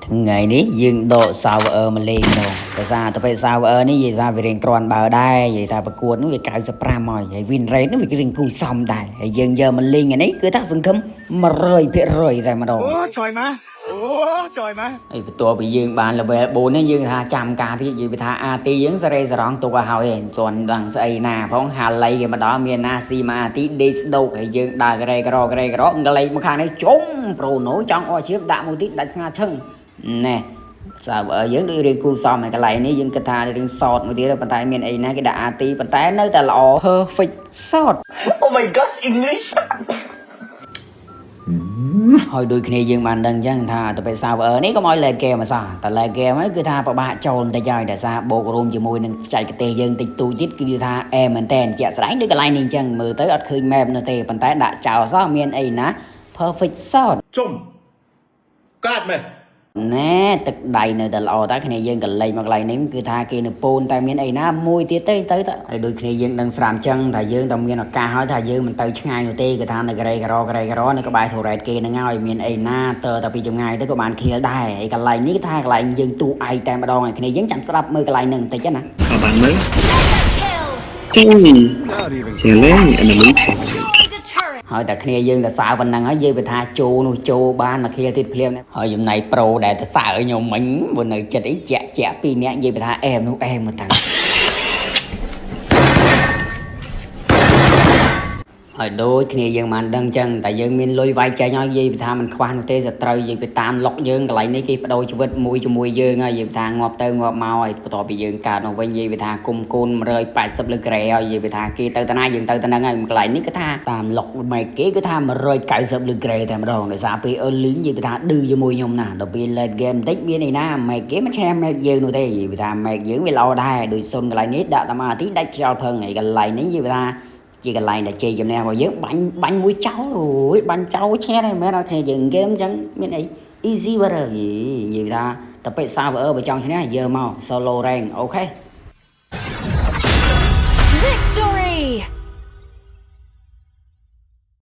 ថ្ងៃនេះយើងដក server មកលេងម្ដងដោយសារទៅពេល server នេះនិយាយថាវារៀងគ្រាន់បើដែរនិយាយថាប្រកួតនោះវា95ហើយហើយ win rate នោះវារៀងគូសមដែរហើយយើងយកមកលេងថ្ងៃនេះគឺថាសង្ឃឹម100%តែម្ដង អូចយមកអូចយមក ហើយបន្ទាប់ពីយើងបាន level 4នេះយើងថាចាំការទៀតនិយាយថា AT យើងសេរីសរងទុកឲ្យហើយមិនទាន់ដឹងស្អីណាផងហាលៃគេមកដល់មានណាស៊ីមក AT ដេកស្ដោកហើយយើងដើរក្រែក្រក្រែក្រងលេមកខាងនេះជុំប្រូណូចង់អស់ជាបដាក់មួយទៀតដាច់ខ្ងាឈឹងណែសាវយើងដូចរឿងគូសំហើយកន្លែងនេះយើងគិតថារឿងសតមួយទៀតប៉ុន្តែមានអីណាគេដាក់ AT ប៉ុន្តែនៅតែល្អ perfect shot. Oh my god, English. ហើយដូចគ្នាយើងបានដឹងអញ្ចឹងថាទៅពេល server នេះកុំឲ្យ late game អសោះតែ late game ហ្នឹងគឺថាពិបាកចូលបន្តិចហើយដោយសារបូករួមជាមួយនឹងបច្ចេកទេសយើងតិចតួចទៀតគឺថាអែមែនតែនជាក់ស្ដែងដូចកន្លែងនេះអញ្ចឹងមើលទៅអត់ឃើញ map នោះទេប៉ុន្តែដាក់ចោលសោះមានអីណា perfect shot. ជុំកាត់មែន ណែទឹកដៃនៅតែល្អតើគ្នាយើងក៏លេងមកកន្លែងនេះគឺថាគេនៅពូនតែមានអីណាមួយទៀតទេទៅទៅហើយដូចគ្នាយើងដឹងស្រាប់អញ្ចឹងថាយើងតែមានឱកាសហើយថាយើងមិនទៅឆ្ងាយនោះទេគឺថានៅក្រេក្រក្រេក្រនៅក្បែរ turret គេហ្នឹងហើយមានអីណាតើតែពីចម្ងាយទៅក៏បានខៀលដែរហើយកន្លែងនេះគឺថាកន្លែងយើងទូឯកតែម្ដងហើយគ្នាយើងចាំស្ដាប់មើលកន្លែងហ្នឹងបន្តិចណា អត់បានមើលចេញជាលេង enemy Destroyed a turret. ហើយតែគ្នាយើងទៅសើប៉ុណ្ណឹងហើយយើងវាថាចូលនោះចូលបានមកខៀលទៀតភ្លាមហើយចំណៃប្រូដែលទៅសើខ្ញុំមិញបើនៅចិត្តអីជាក់ជាក់ពីរនាក់និយាយថាអែមនោះអែមមកតាំងហើយដូចគ្នាយើងបានដឹងចឹងតែយើងមានលុយវាយចេញហើយនិយាយថាมันខ្វះនោះទេសត្រូវនិយាយទៅតាមលុកយើងកន្លែងនេះគេបដូរជីវិតមួយជាមួយយើងហើយនិយាយថាងាប់ទៅងាប់មកហើយបន្ទាប់ពីយើងកើតមកវិញនិយាយថាគុំកូន180លើក្រែហើយនិយាយថាគេទៅតាណាយើងទៅតាហ្នឹងហើយកន្លែងនេះគឺថាតាមលុកម៉េគេគឺថា190លើក្រែតែម្ដងដោយសារពេល early និយាយថាឌឺជាមួយខ្ញុំណាដល់ពេល late game បន្តិចមានអីណាម៉េគេមិនឈ្នះម៉េយើងនោះទេនិយាយថាម៉េយើងវាល្អដែរដូចសុនកន្លែងនេះដាក់តាមអាទីដាច់ខ្យល់ផឹងហើយកន្លែងនេះនិយាយថា ជាកន្លែងដែលជ័យជំនះរបស់យើងបាញ់បាញ់មួយចោលអូយបាញ់ចោលឈ្នះហើយមិនមែនអត់គ្នាយើងហ្គេមអញ្ចឹងមានអី easy បាត់ហើយនិយាយថាតែពេក server បើចង់ឈ្នះយើមក solo rank OK. Victory!